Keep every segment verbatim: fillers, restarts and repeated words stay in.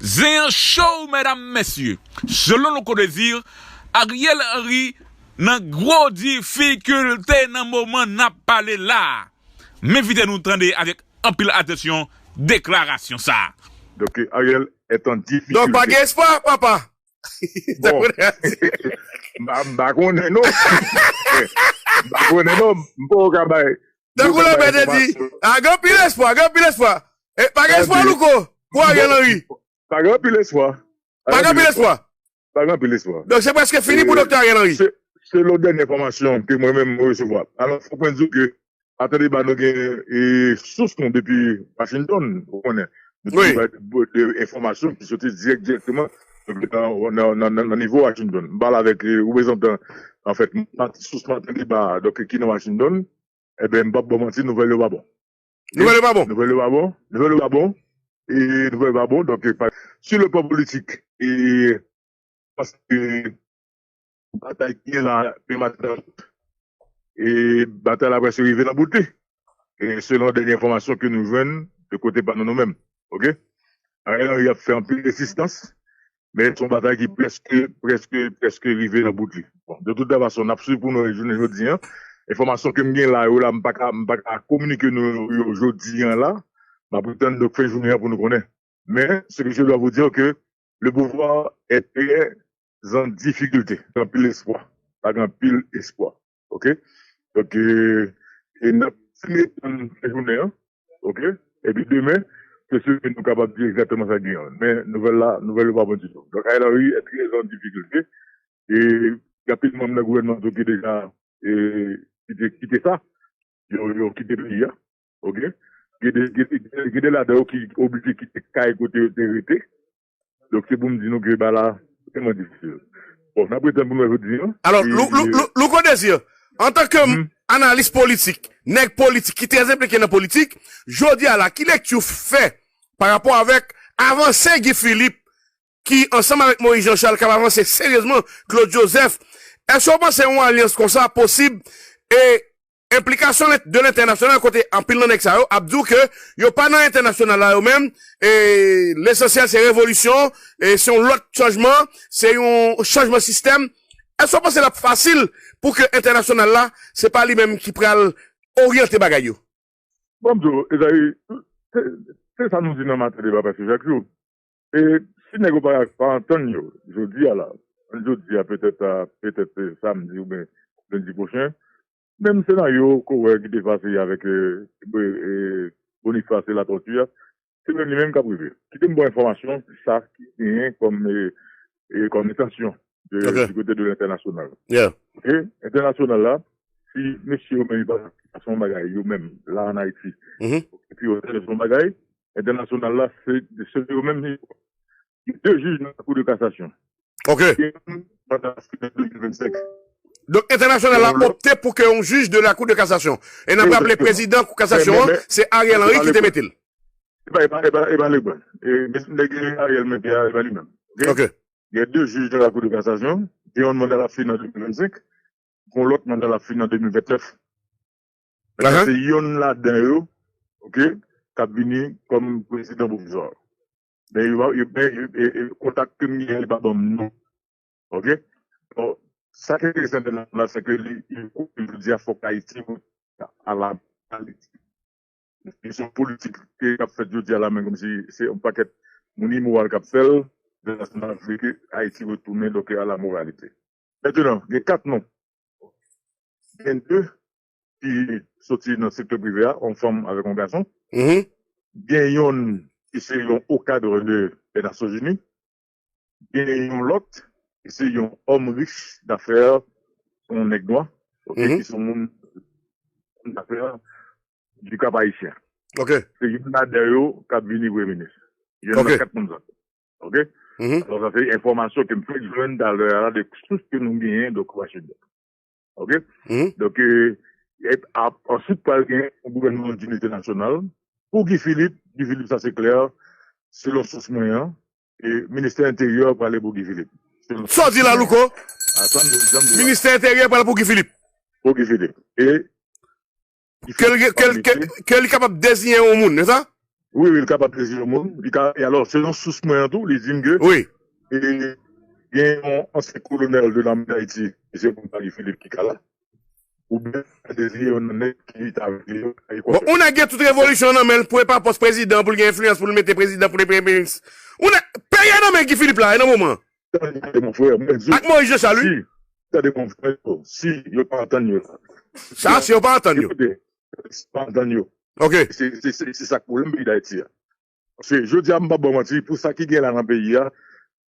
Zen an cho, medam, mesye. Selon Louko Désir, Ariel Henry nan gwo difikilte nan moman n ap pale la a. M envite nou tande avèk anpil atansyon deklarasyon sa a. Donc, Ariel est en difficulté. Donk, pa gen espwa, papa. Bon. M pa, m pa konnen, non. M pa konnen, non. M poko ka bay. Tankou Lambert te di, a gen anpil espwa, gen anpil espwa. E, pa gen espwa, Louko, pou Ariel Henry. Pa gen anpil espwa. Pa gen anpil espwa. Pa gen anpil espwa. Donk, se prèske fini pou Doktè Ariel Henry. Se, selon dènye enfòmasyon ke mwen menm mwen resevwa. Alò, fòk mwen di w ke maten deba nou gen, e, sous nou depi Washington, ou konnen. Nou gen de enfòmasyon ki soti dirèk, dirèkteman nan, nan, nan, nan, nan nivo Washington. M pale avèk, e, reprezantan, anfèt, sous maten deba, donk, ki nan Washington. Ebyen, m p ap ba w manti, nouvèl yo pa bon. Nouvèl yo pa bon. Nouvèl yo pa bon. Nouvèl yo pa bon. E nouvèl yo pa bon. Donk, e, pa, sur le plan politique, e, paske batay ki gen la, e, batay la prèske rive nan bout li. E selon dènye enfòmasyon ke nou jwenn de kote pa nou, nou menm. Oke? Ariel Henry ap fè anpil rezistans. Men se yon batay ki prèske, prèske, prèske rive nan bout li. Bon, de toute façon, n ap swiv pou nou jounen jodi an. Enfòmasyon ke m gen la yo la, m pa ka, m pa ka kominike nou yo jodi an la. M ap tann donk fen jounen an pou nou konnen. Men, ce que je dois vous dire que le pouvoir est très en difficulté. Pa gen anpil espwa. Pa gen anpil espwa. Oke? Donk, e, e n ap fini tann fen jounen an. Oke? Epi demen, se si ke nou kapab di egzakteman sa ki gen an. Men nouvèl la, nouvèl yo pa bon ditou. Donk, Ariel Henry est très en difficulté. E gen anpil manm nan gouvènman tou ki deja, e, kite, kite sa. Yo, yo kite peyi a. Oke? Gen de, gen de, gen de ladan yo ki oblije kite kay kote yo te rete. Donk, se pou m di nou ke bagay la tèlman difisil. Bon, n ap ret tann pou nou wè jodi an. Alò, e, Lou-, Lou-, Lou-, Louko Désir, antanke m, analis politik, nèg politik ki trè enplike nan politik, jodi a la, ki lekti w fè pa rapò avèk avanse Guy Philippe, ki ansanm avèk Moïse Jean Charles k ap avanse seryezman, Claude Joseph, èske w panse yon alyans konsa posib e enplikasyon de lentènasyonal kote anpil nan nèg sa yo ap di w ke yo pa nan entènasyonal la yo menm, e lesansyèl se revolisyon, e se yon lòt chanjman, se yon chanjman sistèm. Èske w panse l ap fasil pou ke entènasyonal la, se pa li menm ki pral oryante bagay yo? Bon, m di w, Ezayi, se, se sa nou di nan maten deba prèske chak jou. E si nèg yo pa, pa antann yo, jodi a la, jodi a, petèt, a, petèt, e, samdi oubyen lendi pwochen, menm senaryo ke w wè ki te pase avèk, e, e, Boniface e Latortue a, se menm li menm k ap rive. Kite m ba w enfòmasyon, sa ki genyen kòm, e, e, kòm entansyon de, du côté de l'international. E entènasyonal la, si mesye yo menm, yo pa, pa fè yon bagay, yo menm, la an Ayiti, epi yo fè yon bagay, entènasyonal la, se, se yo menm, de jij nan Lakou de Kasasyon. Oke. Gen youn manda l ap fini an de mil vennsenk. Donk, entènasyonal la opte pou ke yon jij de Lakou de Kasasyon. E n ap raple, prezidan Kou Kasasyon an, se Ariel Henry ki te mete l. E pa, e pa, e pa, e pa Lebrun. E, nèg Ariel mete a, e pa li menm. Oke? Oke. Gen de jij nan Lakou de Kasasyon. Gen youn manda l ap fini an de mil vennsenk. Gen lòt manda l ap fini an de mil vennèf. Ahan. Se youn ladan yo, oke, k ap vini kòm prezidan pwovizwa. Men yo, yo, men, e, e, kontak ke m genyen, li pa ban m non. Oke? Bon, sa ki enteresan nan la, se ke li, li, li di a fòk Ayiti a la, a la, se yon politik ke k ap fèt jodi a la, men kòmsi se yon pakèt moun imoral k ap fè l, de la, vle ke Ayiti retounen, donk, a la moralite. Mentnan, gen kat non. Gen de ki soti nan sektè prive a, yon fanm avèk yon gason. Gen youn ki se yon haut cadre de, de Nasyonzini. Gen yon lòt ki se yon homme riche d'affaires, yon nèg nwa, oke, ki se yon moun, moun d'affaires du Cap Haïtien. Oke. Se youn ladan yo k ap vini premye minis. Youn nan kat moun sa. Oke? Alò, sa se enfòmasyon ke m fèk jwenn talè a la de sous ke nou genyen, donk, Washington. Oke? Donk, e, e, ap, answit, pral gen yon gouvènman dinite nasyonal. Pou Guy Philippe, Guy Philippe, sa se klè, selon sous mwen an, e, ministè enteryè prale pou Guy Philippe. Sa w di la, Louko? Ministè enteryè prale pou Guy Philippe. Pou Guy Philippe. E ke l, ke l, ke, ke li kapab deziyen yon moun, se sa? Wi, wi, li kapab dezi yon moun. Li ka, e alò, selon sous mwen an tou, li di m ke Wi. e, gen yon ansyen kolonèl de lame d'Haïti, mesye Guy Philippe ki ka la. Oubyen dezi yon nèg ki ta vle Bon, Ekwatè. Ou nèg gen tout revolisyon nan men l pou e pa pòs prezidan, pou l gen enfliyans, pou l mete prezidan, pou l premye minis. Ou nèg, peyi a nan men Guy Philippe la, e nan moman. Tande, mon frè, mwen di Ak Moïse Jean Charles, wi. Si, tande, mon frè, si yo pa antann yo la. Sa, si yo pa antann yo. Ekoute, si yo pa antann yo. Ok. Se, se, se, se sa k pwoblèm peyi Dayiti a. Paske jodi a, m p ap ba w manti, pou sa ki gen la nan peyi a,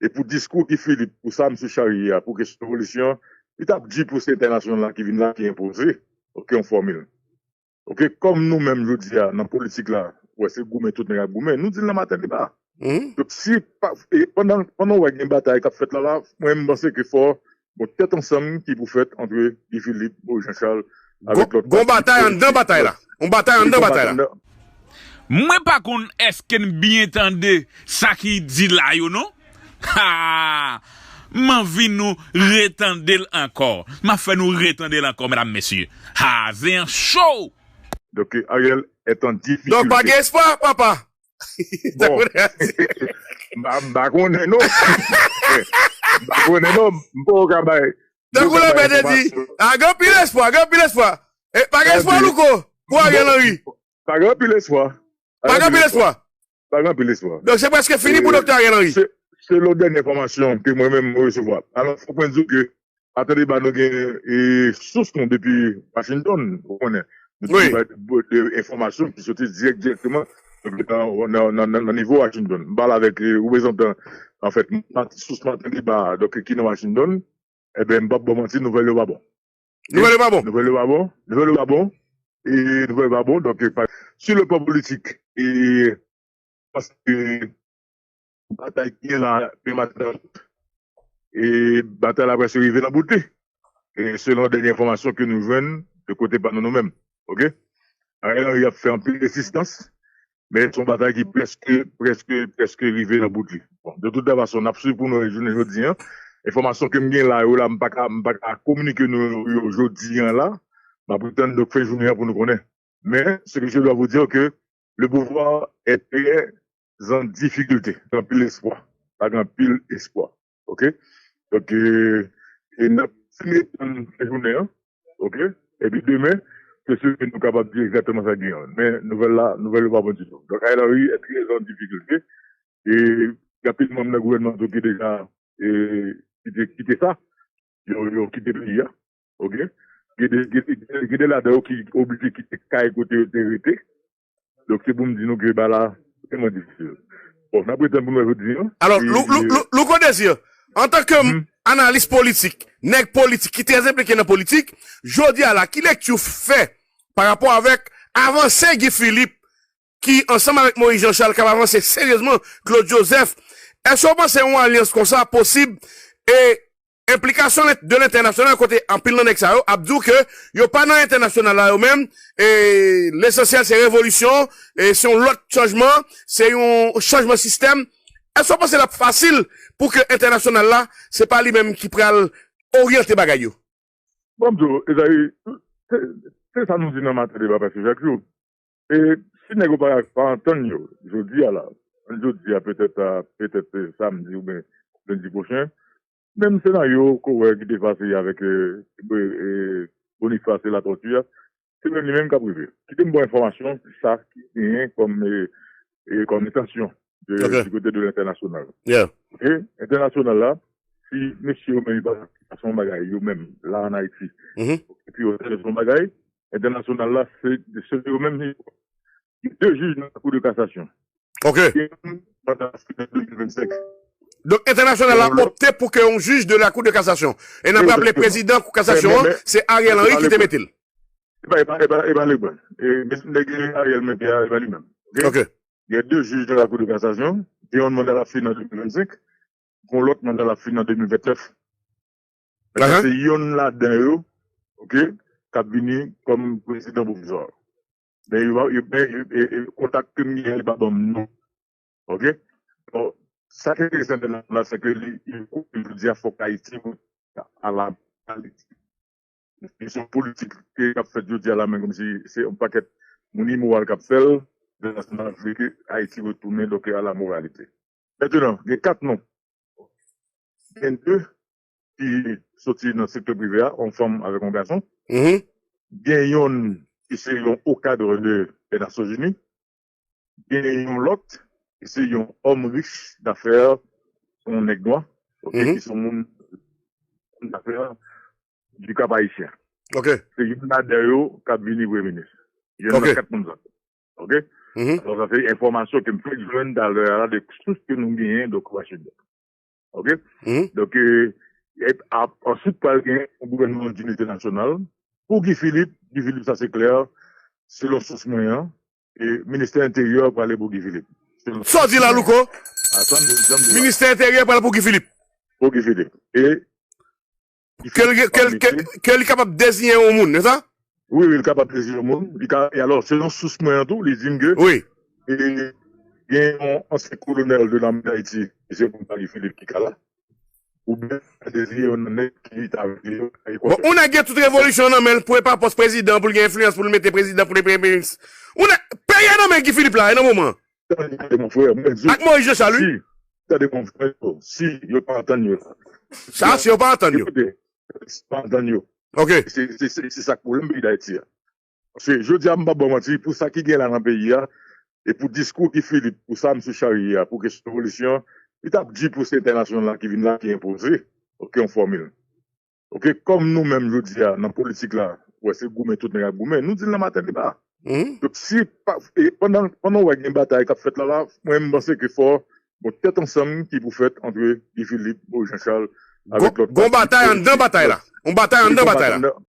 e pou diskou Guy Philippe, pou sa misye charye a, pou kesyon revolisyon, li t ap di pou se entènasyonal la ki vin la, ki enpoze, ok, yon fòmil. Ok, kòm nou menm jodi a, nan politik la, wè se goumen tout nèg ap goumen, nou di l nan maten deba. Mhm. Donk, si pa, e pandan, pandan w wè gen batay k ap fèt la, la, mwen, m panse ke fò, bon, tèt ansanm ki pou fèt ant Guy Philippe, Moïse Jean Charles, avèk Gon, lòt gon pati batay anndan batay la. On batay anndan batay la. Mwen pa konn èske n byen tande sa ki di la yo non. Ha! M anvi nou retande l ankò. M ap fè nou retande l ankò, medam, mesye. Ha, zen an cho! Donk, Ariel est en difficulté. Donk, pa gen espwa, papa. Bon. M pa, m pa konnen, non. M pa konnen, non. M poko ka bay. Tankou Lambert te di, a gen anpil espwa, gen anpil espwa. E, pa gen espwa, Louko, pou Ariel Henry. Pa gen anpil espwa. Pa gen anpil espwa. Pa gen anpil espwa. Donk, se prèske fini pou Doktè Ariel Henry. Se, selon dènye enfòmasyon ke mwen menm mwen resevwa. Alò, fòk mwen di w ke Maten Deba nou gen, e, sous nou depi Washington, ou konnen. Nou toujou bay de, de enfòmasyon ki soti dirèk, dirèkteman nan, nan, nan, nan, nan nivo Washington. M pale avèk, e, reprezantan, anfèt, mat-, sous Maten Deba, donk, ki nan Washington, ebyen, m p ap ba w manti, nouvèl yo pa bon. Nouvèl yo pa bon. Nouvèl yo pa bon. Nouvèl yo pa bon. E nouvèl yo pa bon. Donk, e, pa, sou le plan politik, e, paske batay ki gen la, e batay la prèske rive nan bout li. E selon dènye enfòmasyon ke nou jwenn de kote pa nou, nou menm. Ok? Ariel Henry ap fè anpil rezistans, men se yon batay ki prèske, prèske, prèske rive nan bout li. Bon, de tout fason, n ap swiv pou nou jounen jodi an. Enfòmasyon ke m gen la, yo la, m pa ka, m pa ka kominike nou yo jodi an la. M ap tann, donk, fen jounen an pou nou konnen. Mais ce que je dois vous dire que le pouvoir est très en difficulté. Gen anpil espwa. Pa gen anpil espwa. Ok? Donk, e, e n ap fini tann fen jounen an. Ok? Epi demen, se si ke nou kapab di egzakteman sa ki gen an. Men nouvèl la, nouvèl yo pa bon ditou. Donk, Ariel Henry est très en difficulté. E gen anpil manm nan gouvènman tou ki deja, e, kite, kite sa. Yo, yo kite peyi a. Ok? Gen de, gen, gen, gen de ladan yo ki oblije kite kay kote yo te rete. Donk, se pou m di nou ke bagay la vrèman difisil. Bon, n ap ret tann pou nou wè jodi an. Alò, e, Lou-, Lou-, Lou-, Louko Désir, antanke, hmm, analis politik, nèg politik ki trè enplike nan politik, jodi a la, ki lekti w fè pa rapò avèk avanse Guy Philippe ki, ansanm avèk Moïse Jean Charles, k ap avanse seryezman, Claude Joseph, èske w panse yon alyans konsa posib? E enplikasyon lent-, de lentènasyonal kote anpil nan nèg sa yo ap di w ke yo pa nan entènasyonal la yo menm, e lesansyèl se revolisyon, e se yon lòt chanjman, se yon chanjman sistèm. Èske w panse l ap fasil pou ke entènasyonal la, se pa li menm ki pral oryante bagay yo? Bon, m di w, Ezayi, se, se sa nou di nan Maten Deba prèske chak jou. E si nèg yo pa, pa antann yo, jodi a la, jodi a, petèt, a, petèt, e, samdi oubyen lendi pwochen, menm senaryo ke w wè ki te pase avèk, e, e, e, Boniface Latortue a, se menm li menm k ap rive. Kite m ba w enfòmasyon, sa ki genyen kòm, e, e, kòm entansyon de, ok, di kote de lentènasyonal. Yeah. Ok? Entènasyonal la, si mesye yo menm, yo pa fè yon bagay, yo menm, la an Ayiti, mhm, epi yo tande yon bagay, entènasyonal la, se, se yo menm, gen de jij nan Lakou de Kasasyon. Ok. Gen youn, manda l ap fini an de mil vennsenk. Donk, entènasyonal la opte pou ke yon jij de la Cour de cassation. E n ap raple, prezidan Kou Kasasyon an, se Ariel Henry ki te mete l. E pa, e pa, e pa, e pa Lebrun. E, nèg Ariel mete a, e pa li menm. Ok? Ok. Gen de jij nan Lakou de Kasasyon. Gen youn manda l ap fini an de mil vennsenk. Gen lòt manda l ap fini an de mil vennèf. Ahan. Se youn ladan yo, ok, k ap vini kòm prezidan pwovizwa. Men yo, yo, men, e, e, kontak ke m genyen, li pa ban m non. Ok? Bon, sa ki enteresan nan la, se ke li, li, li di a fòk Ayiti, a la, a la, se yon politik ke, k ap fèt jodi a la, men kòmsi se yon pakèt moun imoral k ap fè l, Entènasyonal vle ke Ayiti retounen, donk, a la moralite. Mentnan, gen kat non. Gen de ki soti nan sektè prive a, yon fanm avèk yon gason. Mhm. Gen yonn ki se yon o kadre de Nasyonzini. Gen yon lòt ki se yon òm rich dafè, yon nèg nwa, ok, Mhm. ki se yon moun dafè du Cap Haïtien. Ok. Se youn ladan yo k ap vini premye minis. Youn Ok. nan kat moun sa. Ok? Mhm. Alò, sa se enfòmasyon ke m fèk jwenn talè a la de sous ke nou genyen, donk, Washington. Ok? Mhm. Donk, euh, et ap, answit, pral gen yon gouvènman dinite nasyonal. Pou Guy Philippe, Guy Philippe, sa se klè, selon sous mwen an, e ministè enteryè prale pou Guy Philippe. Selon Sa w di la, Louko? Atann, jan m di la. Ministè enteryè pral pou Guy Philippe. Pou Guy Philippe. E Ke l, ke l, ke, ke li kapab deziyen yon moun, se sa? Wi, wi, li kapab deziyen yon moun. Li ka, e alò, selon sous mwen an tou, li di m ke Wi. e, gen yon ansyen kolonèl de lame d'Haïti, misye konn Guy Philippe ki ka la. Oubyen deziyen yon nèg ki ta vle yo. Bon, ou nèg gen tout revolisyon nan men l pou e pa pòs prezidan, pou l gen enfliyans, pou l mete prezidan, pou l premye minis. Ou nèg, peyi a nan men Guy Philippe la, e nan moman. Tande, tande, mon frè, mwen di w, Ak Moïse Jean Charles, si, wi. Tande, mon frè, si yo pa antann yo la. Sa, si yo pa antann yo. Ekoute, si yo pa antann yo. Ok. Se, se, se, se sa k pwoblèm peyi d'Ayiti a. Paske jodi a, m pa ba w manti, pou sa ki gen la nan peyi a, e pou diskou Guy Philippe, pou sa misye charye a, pou kesyon revolisyon, li t ap di pou se entènasyonal la ki vin la, ki enpoze, ok, yon fòmil. Ok, kòm nou menm jodi a, nan politik la, wè se goumen tout nèg ap goumen, nou di l nan maten deba. Mhm. Donk, si pa, e pandan, pandan w wè gen batay k ap fèt la, la, mwen, m panse ke fò, bon, tèt ansanm ki pou fèt ant Guy Philippe, Moïse Jean Charles, avèk Gon, lòt gon pati batay anndan politik. batay la. Yon batay Wi, anndan gon batay la. anndan,